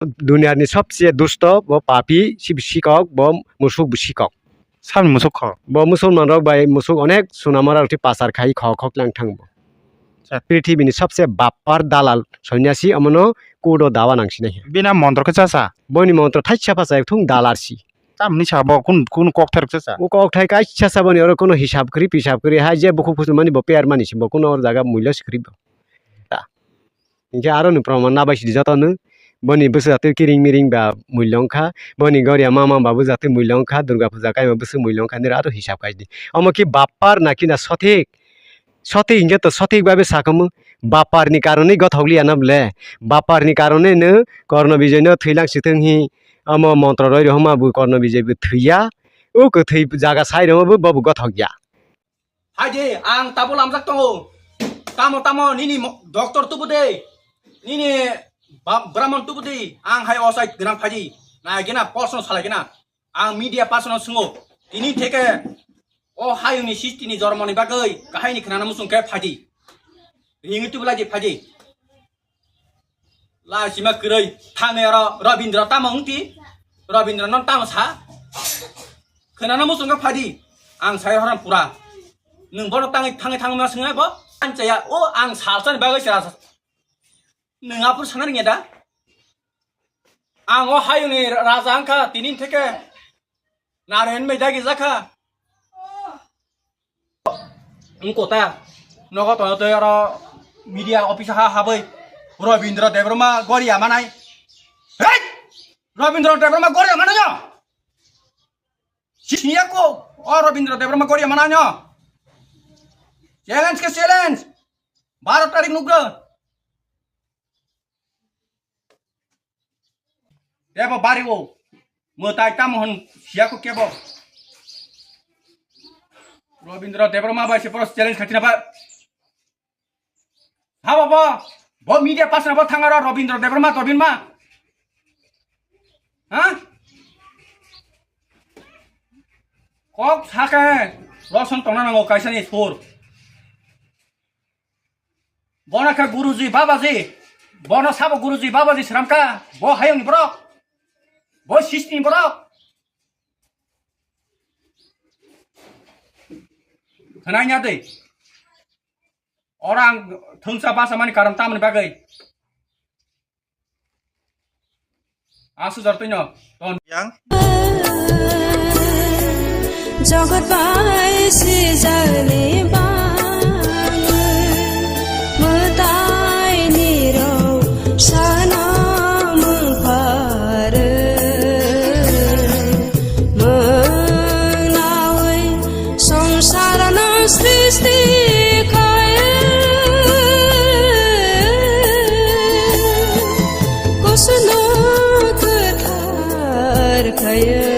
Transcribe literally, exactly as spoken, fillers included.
Duniyarni sobse dusto bo papi, si sikok, bo musuk bo sikok. Sani musuk kho. Bo musulman rok bai musuk onek sunamora rok twi pasar khai khok khok lang thang bo. Acha. Prithibini sobse bapar dalal sonyasi omono kudo dawa nang sinai. Bina montro khe chacha. Boni montro thaisa phacha thung dalar si. Tamni sa bo kun, kun kok ther chacha. O kok thai kaisa sa boni oro kuno hisab kri pisab kri hai je bukhuk phusumani bo per mani si bo kuno or jaga mulya si kri bo. Ta. Hinkhe aro ni proman nabai sidi joto no. Boni bwswk jatwi kiring miring ba mulya wngkha. Boni goria mama ba bwswk jatwi mulya wngkha. Durga puja kaima bwswk mulya wngkha. Nira aro hisab khai di. Omo ki bapar na ki na sothik? Sothik hinkhe to sothik babe sakhamu. Bapar ni karonwi gothok liya na ble. Bapar ni karonwi no Korno Bijay no thwilang sithwng hi. Omo montro roi rohoma bo Korno Bijay bo thwiya. O kwthwi jaga sai rohoma bo bo gothok ya. Phaidi, ang tabuk lamjak tongo. Tamo tamo nini mo-, doctor tubu de, nini ba-, brahman tubu de, ang hai osai gwnang phaidi. Nai gena, proshno salai gena. Ang media person no swngo. Tini theke o hayungni sishtini jormoni bagwi kahaini khwnana muchung khe phaidi. Ringwi tubu laidi phaidi. Laisima kwrwi thangwi oro Robindra tamo wngti? Robindra no tamo sa? Khwnana muchung khe phaidi. Ang sai horan pura. Nwng bono tangwi thangwi thangwi ma swngnai bo? Ang chaya, o ang salsani bagwi se rasa. Nwng aphuru sana ringya da? Ang o hayungni raja wngkha tini theke. Narayan mai dagi jakha. Wngkota, nogo tongo tei oro media office ha habwi Robindra Debbarma goria manai. Hei! Robindra Debbarma goria manai no? Siniya ko, o Robindra Debbarma goria manai no? Challenge ke challenge. Baro tarik nukgo. Tebo bari o. Mwtai tamo hwn siya ko kebo. Robindra Debbarma bai se poro challenge khatina ba. Ha baba, bo media person bo thangaro Robindra Debbarma, Robindra. Ha? Kok sake roson tongna nango kaisa ni sur. Bono khe Guruji, Babaji. Bono sabo Guruji, Babaji sramkha. Bo hayungni borok. Bo sisni borok. Khwnai nya de. Orang thungsa basa mani karon tamni bagwi. Aswk jar twino ton yang. Jagat bai sijani bangwi, mwtai ni rok sana mungphar. Mwngnai songsarno srishti khaye. Kusno kwthar khaye.